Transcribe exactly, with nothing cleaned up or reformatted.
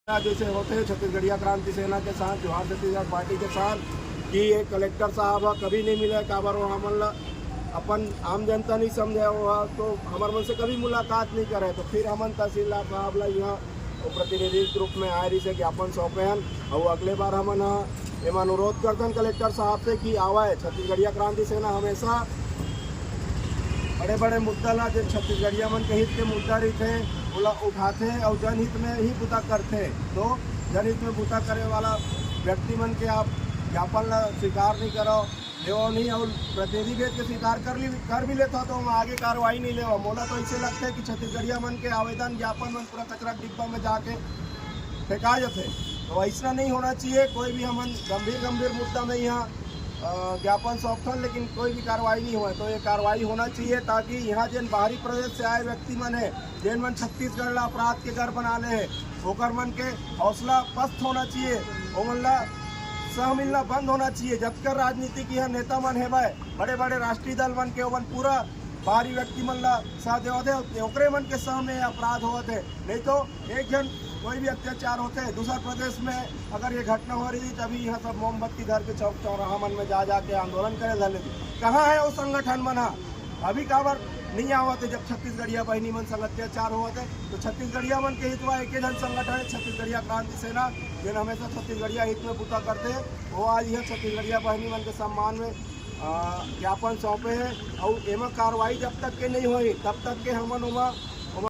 जैसे होते हैं छत्तीसगढ़िया क्रांति सेना के साथ, जोहार छत्तीसगढ़ पार्टी के साथ, कि ये कलेक्टर साहब ह कभी नहीं मिले, काबर वो हमन ला अपन आम जनता नहीं समझे, वो ह तो हमर मन से कभी मुलाकात नहीं करे। तो फिर हमन तहसीलदार साहब ला यहाँ वो प्रतिनिधि के रूप में आए रही से ज्ञापन सौंपे हन। और अगले बार हमन ह एमा अनुरोध करथन कलेक्टर साहब से कि आवे। छत्तीसगढ़िया क्रांति सेना हमेशा बड़े बड़े मुद्दा ला, जो छत्तीसगढ़िया मन के हित के मुद्दा रहिथे, ओला उठाथे और जनहित में ही बुता करथे। तो जनहित में बुता करे वाला व्यक्ति मन के आप ज्ञापन ला स्वीकार नहीं करो, लेवो नहीं, और प्रतिनिधि भेज के स्वीकार कर ली, कर भी लेता तो हम आगे कार्रवाई नहीं लेवा। मोला तो ऐसे लगता है कि छत्तीसगढ़िया मन के आवेदन ज्ञापन मन पूरा कचरा डिब्बा में जाके फेंका जाते। तो ऐसा नहीं होना चाहिए। कोई भी हमन गंभीर गंभीर मुद्दा में यहाँ अ, ज्ञापन सौंपथन, लेकिन कोई भी कार्रवाई नहीं हुआ। तो ये कार्रवाई होना चाहिए, ताकि यहाँ जिन बाहरी प्रदेश से आए व्यक्ति मन है, जिन मन छत्तीसगढ़ ला अपराध के घर बना ले है, ओकर मन के हौसला पस्त होना चाहिए, ओमन ला सह मिलना बंद होना चाहिए। जतकर राजनीति के यहाँ नेता मन है भाई, बड़े बड़े राष्ट्रीय दल मन के, ओमन पूरा बाहरी व्यक्ति मन ला सह देवत है, ओकरे मन के सामने अपराध होवत है। नहीं तो एक जन कोई भी अत्याचार होते है, दूसर प्रदेश में अगर ये घटना हो रही, तभी यहाँ सब मोमबत्ती धर के चौक चौराहा मन में जा जाके आंदोलन करे धर लेती। कहाँ है वो संगठन मन ह? अभी काबर नहीं आवत है? जब छत्तीसगढ़िया बहिनी मन संग अत्याचार होवत है, तो छत्तीसगढ़िया मन के हितवा एक जन संगठन है, छत्तीसगढ़िया क्रांति सेना, जिन हमेशा छत्तीसगढ़िया हित में बुता करते हैं, वो आज यहाँ छत्तीसगढ़िया बहिनी मन के सम्मान में अ, ज्ञापन सौंपे हैं। और एमा कार्रवाई जब तक के नहीं होही, तब तक के हमन ओमा